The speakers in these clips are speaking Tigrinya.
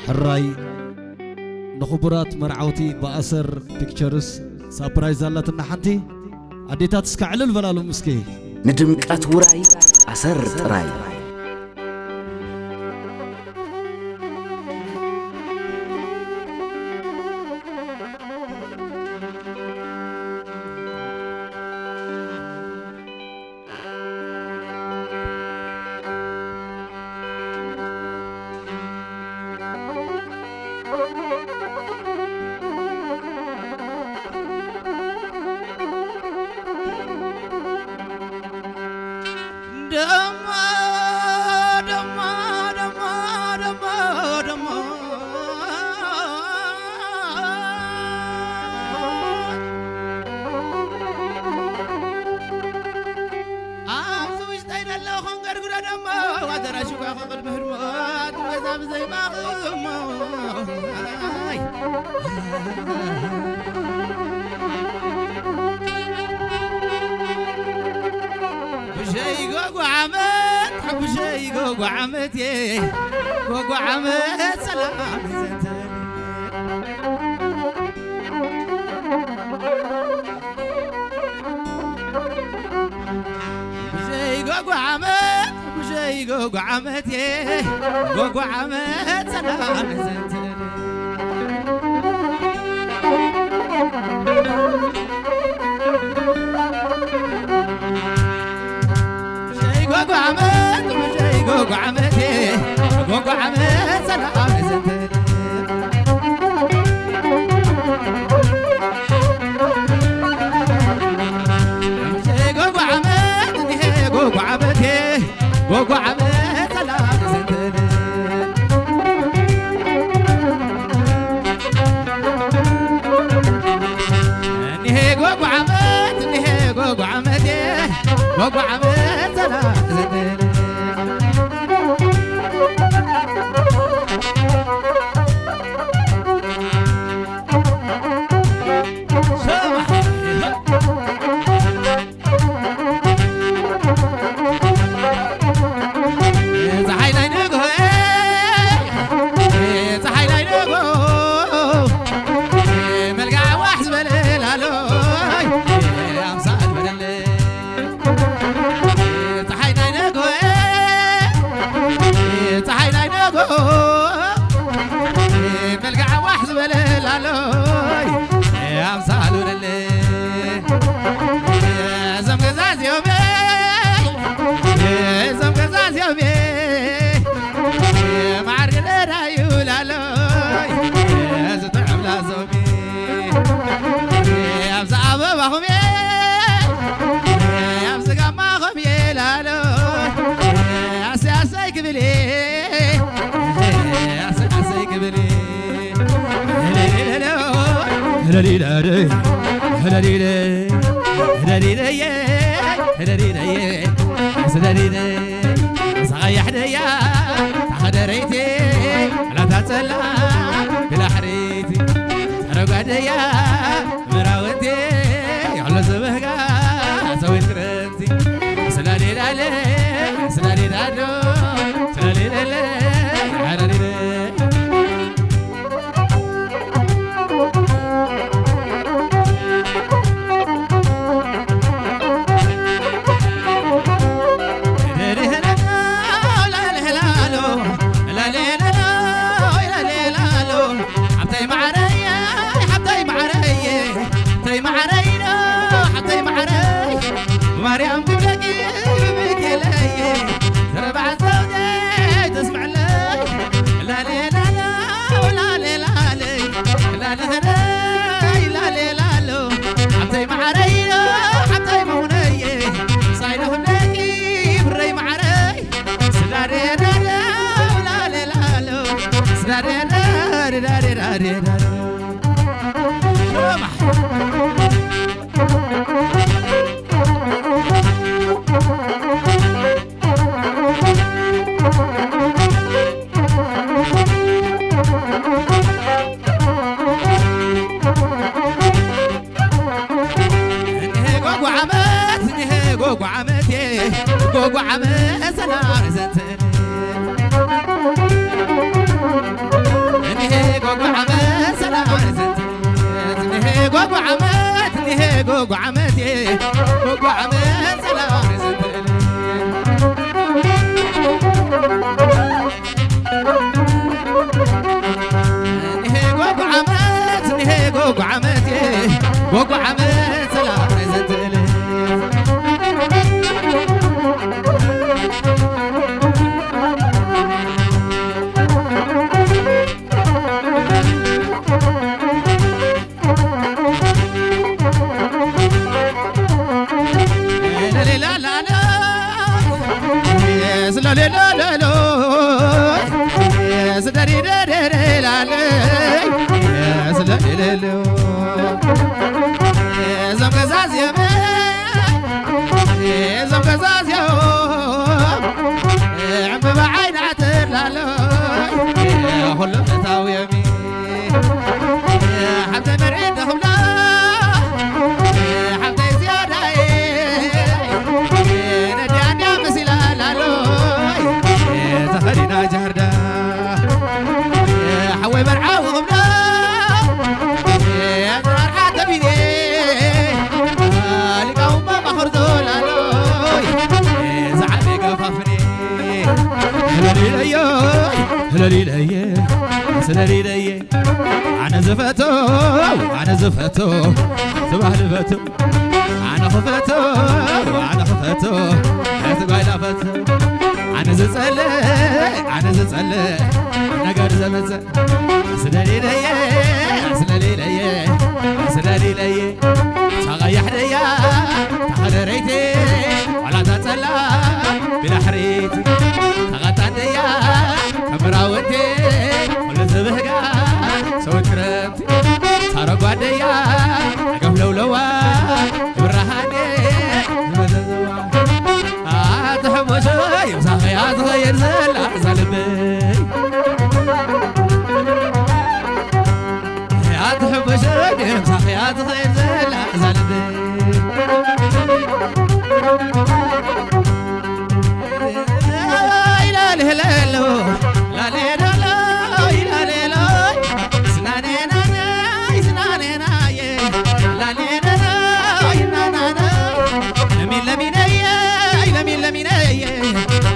ሕራይ ንኽቡራት መርዓውቲ ብኣሰር ፒክቸርስ ሳፕራይዝ ኣላትና ሓንቲ። ኣዴታት እስከ ዕልል በላሎም እስኪ። ንድምቀት ውራይ ኣሰር ጥራይ። ደሞ፣ ደሞ፣ ደሞ፣ ደሞ፣ ደሞ። ኣብዚ ውሽጠይ ደለኹም ገርግሮ ደሞ፣ ዋደራ ሽጓ ክቕድሚ ህድሞ፣ ትበዛ ብዘይ ማኽሞ። ኣይ። ብሸይ ጎጎ ዓመት፣ ብሸይ ጎጎ ዓመት፣ ጎጎ ዓመት ሰላም ይዘንተን። ብሸይ ጎጎ ዓመት፣ ብሸይ ጎጎ ዓመት፣ ጎጎ ዓመት ሰላም ይዘንተን። ብሸይ ጎጎ ዓመት፣ ብሸይ ጎጎ ዓመት፣ ጎጎ ዓመት ሰላም ይዘንተን። ብሸይ ጎጎ ዓመት፣ እንዲሄ ጎጎ ዓመት፣ ጎጎ ዓመት ሰላም ይዘንተን። እኒሄ ጎጎ ዓመት፣ እኒሄ ጎጎ ዓመት፣ ጎጎ ዓመት ሰላም ይዘንተን። ሰማይ። ፀሓይ ናይ ንግሆ፣ ፀሓይ ናይ ንግሆ፣ መልክዓ ዋሕ ዝበለ ላሎ፣ ኣምሳል በለለ። ፀሓይ ናይ ንግሆ፣ ፀሓይ ናይ ንግሆ፣ መልክዓ ዋሕ ዝበለ ላሎ፣ ኣምሳል በለለ። እዞም ገዛ እዚኦም፣ እዞም ገዛ እዚኦም፣ መዓር ገለራ ይውላሎ፣ እዚ ጥዑም ላዞም፣ ኣብዚ ኣበባኹም፣ ኣብዚ ጋማኹም ይላሎ፣ ኣሰይ ኣሰይ ክብል፣ ኣሰይ ኣሰይ ክብል። ሰቐያሕ ደያ ታኸደረይቲ ዕላታ ጸላ ብላሕሪቲ ረጓደያ መራወቲ ያሎ ዝበህጋ ሰዊት ክረምቲ ስለሌላለ ስለሌላሎ ስለሌለለ ሓረሪረ ሓብተይ ማዓረይ፣ ሓብተይ ማዓረይ፣ ሓብተይ ማዓረይ፣ ሓብተይ ማዓረይ፣ ማርያም ትብለኪ ብሚካኤለይ፣ ዘረባዕ ዘውደይ ተስምዐለይ፣ ላሌ ላሎ፣ ላሌ ላለይ፣ ላለ ኸደይ፣ ላሌ ላሎ፣ ሓብተይ ማዓረይ፣ ሓብተይ መውነየ፣ ሳይለ ኽብለኪ ብረይ ማዓረይ፣ ስዳሬ ዳሎ፣ ላሌ ላሎ፣ ስዳሬ ዳሬ ዳሬ ዳሬ ዳሎ። እኒሄ ጎጎ ዓመት፣ እኒሄ ጎጎ ዓመት፣ ጎጎ ዓመት ሰላም ዘንተን። ጓዓመት እየ፣ ጓዓመት ሰላም ዘንትእል። ንሄ ጓዓመት፣ ንሄ ጓዓመት እየ፣ ጓዓመት ሰላም ዘንትእል። እዞም ገዛዝኦም፣ እዞም ገዛዝኦም፣ ዕምበባ ዓይኒ ዓተር ላሎይ፣ ኩሎም እታው እዮም። ሓብተ መርዒ ተኽብላ፣ ሓብተይ ዝያዳይ፣ ነዲኣ እንድያ መሲላ ላሎይ፣ ተኸዲና ጃርዳ፣ ሓወይ መርዓዊ ኽብላ፣ ኣራርሓ ተቢኔ፣ ሊቃውማ ማኽርዞ ላሎይ፣ ዝዓበየ ገፋፍኔ፣ ህለሊለዮ፣ ህለሊለየ፣ ስለሊለየ፣ ኣነ ዝፈቶ፣ ኣነ ዝፈቶ፣ ትባህሊ ፈቶ፣ ኣነ ክፈቶ፣ ኣነ ክፈቶ፣ እቲ ጓይላ ፈቶ፣ ኣነ ዝጸልእ፣ ኣነ ዝጸልእ፣ ነገር ዘመጸ፣ ስለሊለየ፣ ስለሊለየ፣ ስለሊለየ፣ ሳቐያሕ ደያ፣ ታኸለረይቲ፣ ዋላ ዛጸላ፣ ቢላሕሪት፣ ተቐጣን ደያ፣ ከምራውንቲ፣ ኩሉ ዝብህጋ፣ ሰውት ክረምቲ፣ ሳሮ ጓደያ፣ ዓገብ ለውለዋ፣ ብርሃኔ፣ ዝመዘዘዋ። ኣቲ ሕሞሾ፣ ይብሳኸያ ትኸይድ ዘላ እዛ ልበይ። ኣቲ ሕሞሾ፣ ይብሳኸያ ትኸይድ ዘላ እዛ ልበይ።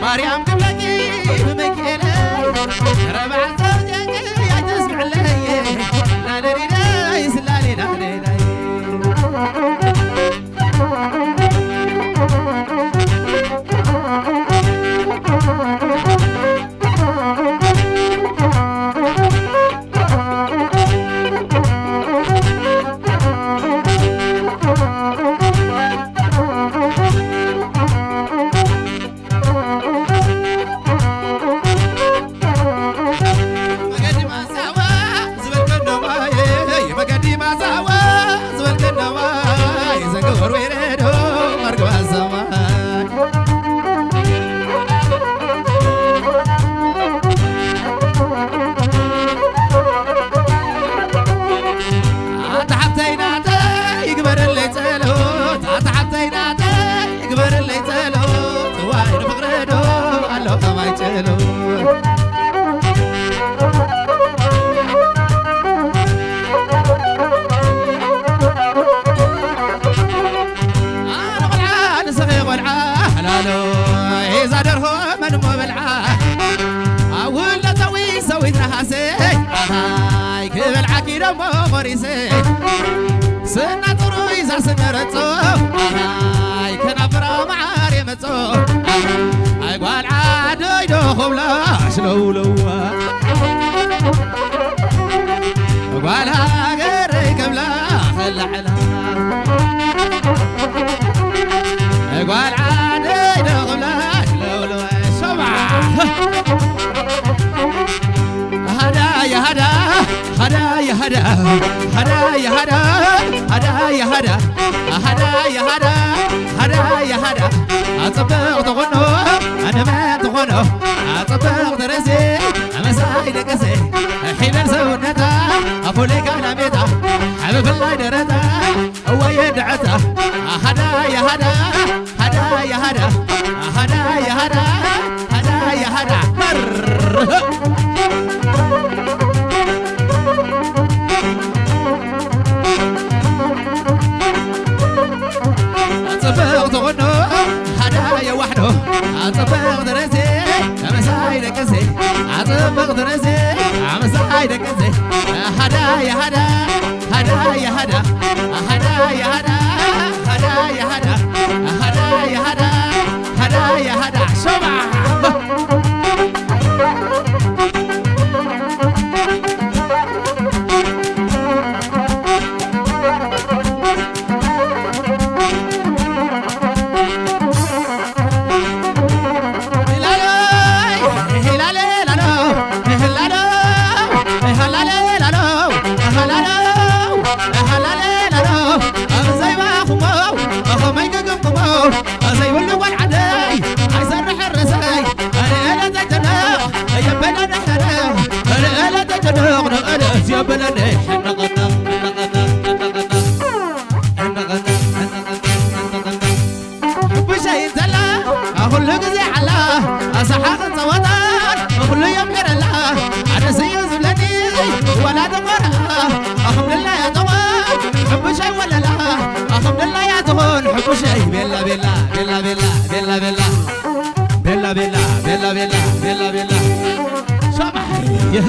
ማርያም ክብለኪ ብሚካኤል ረብዓ ዘውጀንኪ ኣይተስምዕለይ ላለሪዳይ ስላሌ ላለሪዳይ ኣታ ሓብተይ ናተይ ይግበረለይ ጸሎት፣ ኣታ ሓብተይ ናተይ ይግበረለይ ጸሎት፣ ዋይ ንፍቕሪ ዶ ኣሎ ከማይ ጸሎት። ኣነ ቆልዓ ንስኺ ቆልዓ ሓላሎ፣ ዛ ደርሆ መን እሞ በልዓ? ኣብ ውለታዊ ሰዊት ነሃሰ፣ ኣሃይ ክበልዓኪ ደሞ ቆሪሰ። ስና ጥሩይ ዛስነ ረጾ፣ ኣሃይ ከናፍራ መዓር የመጾ። ኣይ ጓል ዓደይ ዶ ኹብላ ሽለውለዋ። ጓል ሃገረይ ክብላ ኸላዕላ። ጓል ዓደይ ዶ ኹብላ ሽለውለዋ። ሸባ። ሃዳ የሃዳ፣ ሃዳ የሃዳ፣ ሃዳ የሃዳ፣ ሃዳ የሃዳ፣ ሃዳ የሃዳ፣ ሃዳ የሃዳ። ኣጸበቕ ተኾኖ፣ ኣነመን ተኾኖ፣ ኣጸበቕ ተረሴ፣ ኣመሳይ ደቀሴ፣ ሒደር ሰውነታ፣ ኣፎሌካ ላሜታ፣ ዓበ ፍላይ ደረታ፣ እዋየ ደዐታ፣ ሃዳ የሃዳ፣ ሃዳ የሃዳ፣ ሃዳ የሃዳ፣ ሃዳ የሃዳ። መርህ። ደረዘ ኣመሳይ ደቀዘ ሃዳ የሃዳ ሃዳ የሃዳ ሃዳ የሃዳ ሃዳ የሃዳ ሃዳ የሃዳ ሃዳ የሃዳ ሸባ ብሸይ ዘላ ኩሉ ግዜ ዓላ ኣሰሓቕን ጸወታን ኩሉ የምሕረላ ኣደስ እዩ ዝብለኒ ወላ ተኾራ ኣኽምልላ ያተኾን ሕቡሸይ ወለላ ኣኽምልላ ያተኾን ሕቡሸይ ቤላ ቤላ ቤላ ቤላ ቤላ ቤላ ቤላ ቤላ ቤላ ቤላ ቤላ ቤላ ሻባሕ ይህ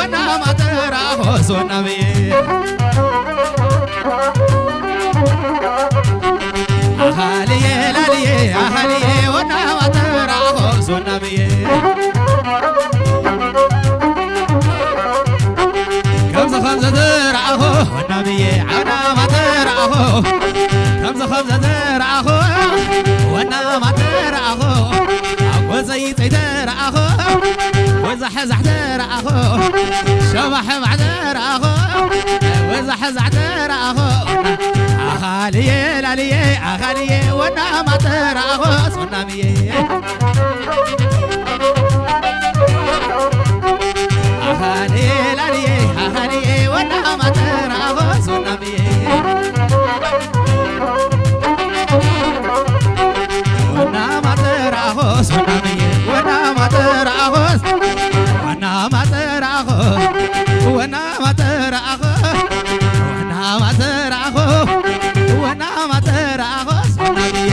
ወናማተራኾ ሶናምየ ኣኻልየ ላልየ ኣኻልየ ወናማተራኾ ሶናምየ ከምዚ ከምዚ ተራእኾ ወናምየ ዓናማ ተራእኾ ከምዚ ከምዚ ተራእኾ ወናማ ተራእኾ ኣብ ጎፀይፀይ ተራእኾ ወዛሕዛሕ ተራእኾ ሸባሕባሕ ተራእኾ ወዛሕዛሕ ተራእኾ ኣኻልየ ላልየ ኣኻልየ ወናማ ተራእኾ ሶናምየ ኣኻልየ ላልየ ኣኻልየ ወናማ ተራእኾ ሶናምየ ወናማ ተራእኾ ሶናምየ ወናማ ተራእኾ ወናማ ተራእኾ ወናማ ተራእኾ ወናማ ተራእኾ ወናማ ተራእኾ ሶናምየ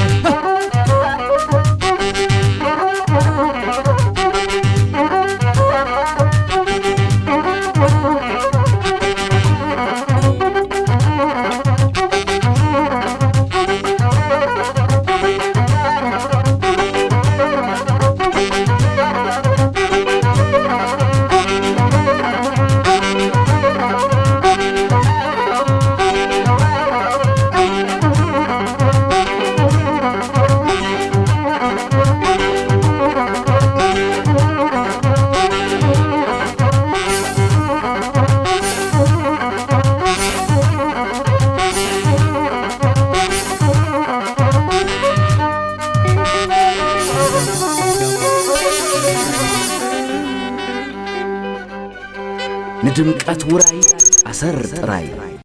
ንድምቀት ውራይ ኣሰር ጥራይ።